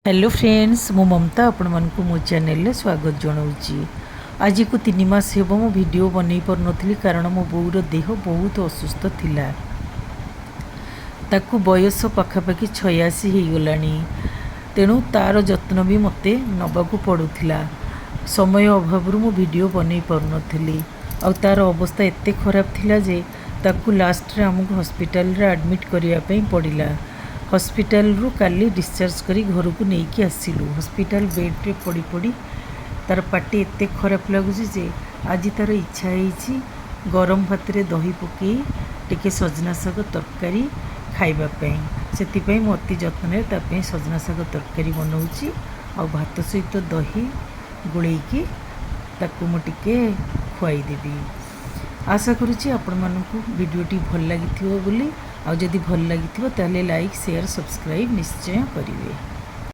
Hello friends, ମୁଁ ମମତା, ଆପଣମାନଙ୍କୁ ମୋ ଚ୍ୟାନେଲରେ ସ୍ୱାଗତ ଜଣାଉଛି। ଆଜିକୁ 3 ମାସ ହେବ ମୁଁ ଭିଡ଼ିଓ ବନେଇ ପାରୁନଥିଲି, କାରଣ ମୋ ବୋଉର ଦେହ ବହୁତ ଅସୁସ୍ଥ ଥିଲା। ତାକୁ ବୟସ ପାଖାପାଖି 86 ହେଇଗଲାଣି। ତେଣୁ ତା'ର ଯତ୍ନ ବି ମୋତେ ନେବାକୁ ପଡ଼ୁଥିଲା। ସମୟ ଅଭାବରୁ ମୁଁ ଭିଡ଼ିଓ ବନେଇ ପାରୁନଥିଲି। ଆଉ ତା'ର ଅବସ୍ଥା ଏତେ ଖରାପ ଥିଲା ଯେ ତାକୁ ଲାଷ୍ଟରେ ଆମକୁ ହସ୍ପିଟାଲରେ ଆଡ଼ମିଟ୍ କରିବା ପାଇଁ ପଡ଼ିଲା। ହସ୍ପିଟାଲରୁ କାଲି ଡିସଚାର୍ଜ କରି ଘରକୁ ନେଇକି ଆସିଲୁ। ହସ୍ପିଟାଲ ବେଡ଼୍ରେ ପଡ଼ି ପଡ଼ି ତା'ର ପାଟି ଏତେ ଖରାପ ଲାଗୁଛି ଯେ ଆଜି ତା'ର ଇଚ୍ଛା ହେଇଛି ଗରମ ଭାତରେ ଦହି ପକାଇ ଟିକେ ସଜନା ଶାଗ ତରକାରୀ ଖାଇବା ପାଇଁ। ସେଥିପାଇଁ ମୁଁ ଅତି ଯତ୍ନରେ ତା ପାଇଁ ସଜନା ଶାଗ ତରକାରୀ ବନାଉଛି ଆଉ ଭାତ ସହିତ ଦହି ଗୋଳେଇକି ତାକୁ ମୁଁ ଟିକେ ଖୁଆଇଦେବି। ଆଶା କରୁଛି ଆପଣମାନଙ୍କୁ ଭିଡ଼ିଓଟି ଭଲ ଲାଗିଥିବ ବୋଲି। ଆଉ ଯଦି ଭଲ ଲାଗିଥିବ, ତାହେଲେ ଲାଇକ୍, ସେୟାର, ସବସ୍କ୍ରାଇବ୍ ନିଶ୍ଚୟ କରିବେ।